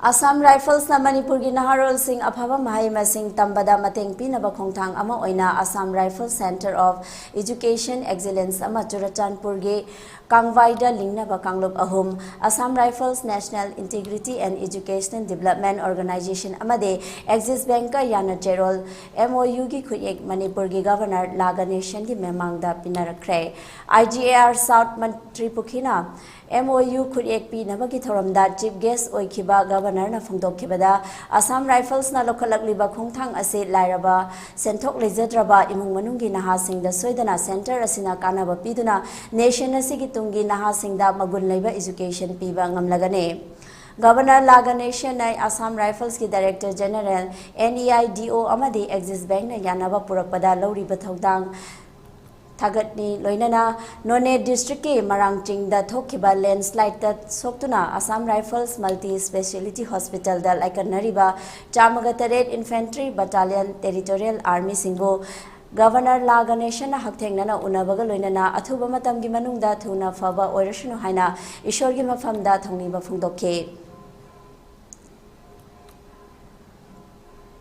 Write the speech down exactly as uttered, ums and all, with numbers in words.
ꯑꯁꯥꯝ ꯔꯥꯏꯐꯜꯁꯅ ꯃꯅꯤꯄꯨꯔꯒꯤ ꯅꯍꯥꯔꯣꯜꯁꯤꯡ ꯑꯐꯕ ꯃꯍꯩ ꯃꯁꯤꯡ ꯇꯝꯕꯗ ꯃꯇꯦꯡ ꯄꯤꯅꯕ ꯈꯣꯡꯊꯥꯡ ꯑꯃ ꯑꯣꯏꯅ Assam rifles centre of education excellence ꯑꯃ ꯆꯨꯔꯆꯥꯟꯄꯨꯔꯒꯤ ꯀꯥꯡꯋꯥꯏꯗ ꯂꯤꯡꯅꯕ ꯀꯥꯡꯂꯨꯞ ꯑꯍꯨꯝ, Assam rifles, national integrity and educational development organisation ꯑꯃꯗꯤ ꯑꯦꯛꯖꯤꯁ ꯕꯦꯡꯀ ꯌꯥꯅ ꯆꯦꯔꯣꯜ, ꯑꯦꯝ ꯑꯣ ꯌꯨꯒꯤ ꯈꯨꯠꯌꯦꯛ ꯃꯅꯤꯄꯨꯔꯒꯤ ꯒꯕꯔꯅꯔ ꯂꯥ ꯒꯅꯦꯁꯟꯒꯤ ꯃꯃꯥꯡꯗ ꯄꯤꯅꯔꯛꯈ꯭ꯔꯦ꯫ ꯑꯥꯏ G A R south Mantri ꯄꯨꯈꯤꯅ M O U ꯈꯨꯠꯌꯦꯛ ꯄꯤꯅꯕꯒꯤ ꯊꯧꯔꯝꯗ ꯆꯤꯐ ꯒꯦꯁ ꯑꯣꯏꯈꯤꯕ ꯒꯕꯔꯅꯔꯅ ꯐꯣꯡꯗꯣꯛꯈꯤꯕꯗ, ꯑꯁꯥꯝ ꯔꯥꯏꯐꯜꯁꯅ ꯂꯧꯈꯠꯂꯛꯂꯤꯕ ꯈꯣꯡꯊꯥꯡ ꯑꯁꯤ ꯂꯥꯏꯔꯕ, ꯁꯦꯟꯊꯣꯛ ꯂꯩꯖꯗ꯭ꯔꯕ ꯏꯃꯨꯡ ꯃꯅꯨꯡꯒꯤ ꯅꯍꯥꯁꯤꯡꯗ ꯁꯣꯏꯗꯅ ꯁꯦꯟꯇꯔ ꯑꯁꯤꯅ ꯀꯥꯟꯅꯕ ꯄꯤꯗꯨꯅ ꯅꯦꯁꯟ ꯑꯁꯤꯒꯤ ꯇꯨꯡꯒꯤ ꯅꯍꯥꯁꯤꯡꯗ ꯃꯒꯨꯟ ꯂꯩꯕ ꯏꯖꯨꯀꯦꯁꯟ ꯄꯤꯕ ꯉꯝꯂꯒꯅꯤ꯫ ꯒꯕꯔꯅꯔ ꯂꯥ ꯒꯅꯦꯁꯟꯅ ꯑꯁꯥꯝ ꯔꯥꯏꯐꯜꯁꯀꯤ director general, N E I D O ꯑꯃꯗꯤ ꯑꯦꯛꯖꯤꯁ ꯕꯦꯡꯛꯅ ꯌꯥꯅꯕ ꯄꯨꯔꯛꯄꯗ ꯂꯧꯔꯤꯕ ꯊꯧꯗꯥꯡ ꯊꯥꯒꯠꯅꯤ꯫ ꯂꯣꯏꯅꯅ ꯅꯣꯅꯦ ꯗꯤꯁꯇ꯭ꯔꯤꯛꯀꯤ ꯃꯔꯥꯡ ꯆꯤꯡꯗ ꯊꯣꯛꯈꯤꯕ ꯂꯦꯟꯁꯂꯥꯏꯗꯇ ꯁꯣꯛꯇꯨꯅ ꯑꯁꯥꯝ ꯔꯥꯏꯐꯜꯁ ꯃꯜꯇꯤ ꯁ꯭ꯄꯦꯁꯤꯌꯦꯂꯤꯇꯤ ꯍꯣꯁꯄꯤꯇꯥꯜꯗ ꯂꯥꯏꯀꯠꯅꯔꯤꯕ ꯆꯥꯝꯃꯒ ꯇꯔꯦꯠ infantry battalion territorial ꯑꯥꯔꯃꯤꯁꯤꯡꯕꯨ governor La ꯒꯅꯦꯁꯟꯅ ꯍꯛꯊꯦꯡꯅꯅ ꯎꯅꯕꯒ ꯂꯣꯏꯅꯅ ꯑꯊꯨꯕ ꯃꯇꯝꯒꯤ ꯃꯅꯨꯡꯗ ꯊꯨꯅ ꯐꯕ ꯑꯣꯏꯔꯁꯅꯨ ꯍꯥꯏꯅ ꯏꯁꯣꯔꯒꯤ ꯃꯐꯝꯗ ꯊꯧꯅꯤꯕ ꯐꯣꯡꯗꯣꯛꯈꯤ꯫